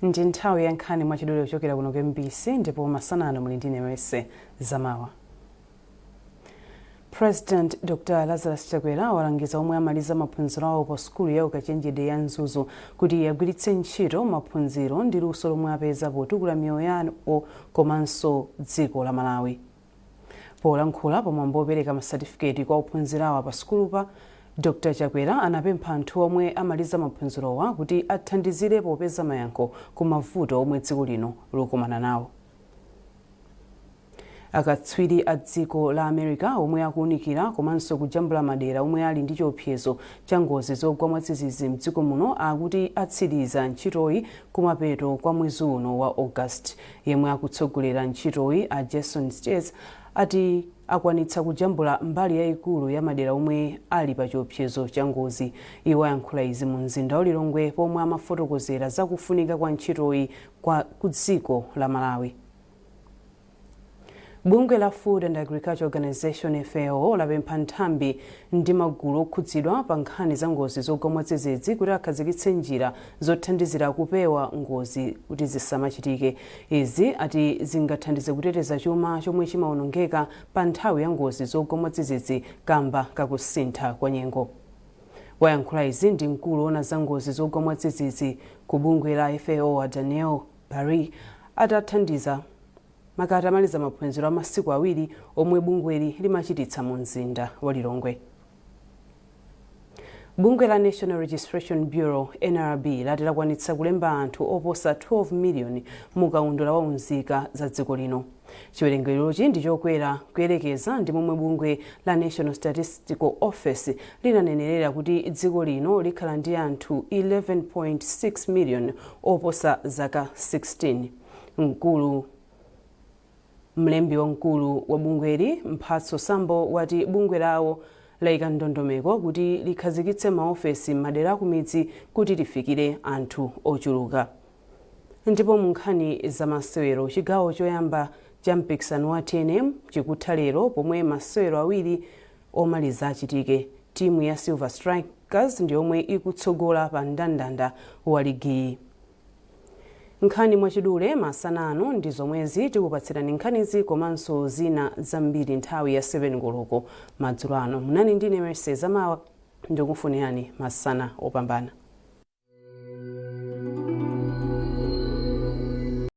Ndi nthawi ya nkhani mwachidule kuchokera kuno ku MBC, ndipo masana ano muli ndine Mercy Zamawa. President Dr Lazarus Chakwera walangiza omwe amaliza maphunziro awo pa sukulu ya ukachenjede ya Mzuzu kuti agwiritse ntchito maphunziro ndi luso lomwe apeza potukula miyoyo yawo komanso dziko la Malawi. Polankhula pamwambo opereka masatifiketi kwa ophunzirawa pa sukulupa, Dr Chakwera anapempha anthu omwe amaliza maphunzirowa kuti athandizire popeza mayankho ku mavuto omwe dziko lino likukumana nawo. Akatswiri a dziko la America omwe akuunikira komanso kujambula madera omwe ali ndi chiopsezo cha ngozi zogwa mwadzidzidzi mdziko muno akuti atsiriza ntchitoyi kumapeto kwa mwezi uno wa August. Yemwe akutsogolera ntchitoyi a Jason Steers ati akwanitsa kujambula mbali yayikulu ya madera omwe ali pa chiopsezo cha ngozi. Iwo ayankhula izi mu mzinda wa Lilongwe pomwe amafotokozera za kufunika kwa ntchitoyi ku dziko la Malawi. Bungwe la Food and Agriculture Organization, FAO, lapempha nthambi ndi magulu okhudzidwa pa nkhani za ngozi zogwa mwadzidzidzi kuti akhazikitse njira zothandizira kupewa ngozi kuti zisamachitike. Izi ati zingathandize kuteteza chuma chomwe chimaonongeka pa nthawi ya ngozi zogwa mwadzidzidzi kamba kakusintha kwa nyengo. Wayankhula izi ndi mkulu woona za ngozi zogwa mwadzidzidzi ku bungwe la FAO a Daniel Barry atathandiza makati amaliza maphunziro a masiku 2 omwe bungweli limachititsa mu mzinda wa Lilongwe. Bungwe la National Registration Bureau, NRB, lati lakwanitsa kulemba anthu oposa 12 million mu kaundula wa unzika za dziko lino. Chiwerengerochi ndi chokwera kuyerekeza ndi momwe bungwe la National Statistical Office linanenerera kuti dziko lino likhala ndi anthu 11.6 million oposa zaka 16. Mlembi wamkulu wa bungweli, Mphatso Sambo, wati bungwe lawo layika ndondomeko kuti likhazikitse maofesi m'madera akumidzi kuti lifikire anthu ochuluka. Ndipo mu nkhani za masewero, chigawo choyamba cha mpikisano wa TNM chikutha lero pomwe masewero awiri omaliza achitike. Timu ya Silver Strikers ndi yomwe ikutsogola pa mndandanda wa ligiyi. Nkhani mwachidule masana ano ndi zomwezi. Tikupatsirani nkhanizi komanso zina zambiri nthawi ya 7 koloko madzulo ano. Munali ndine Mercy Zamawa, ndikufunirani masana opambana.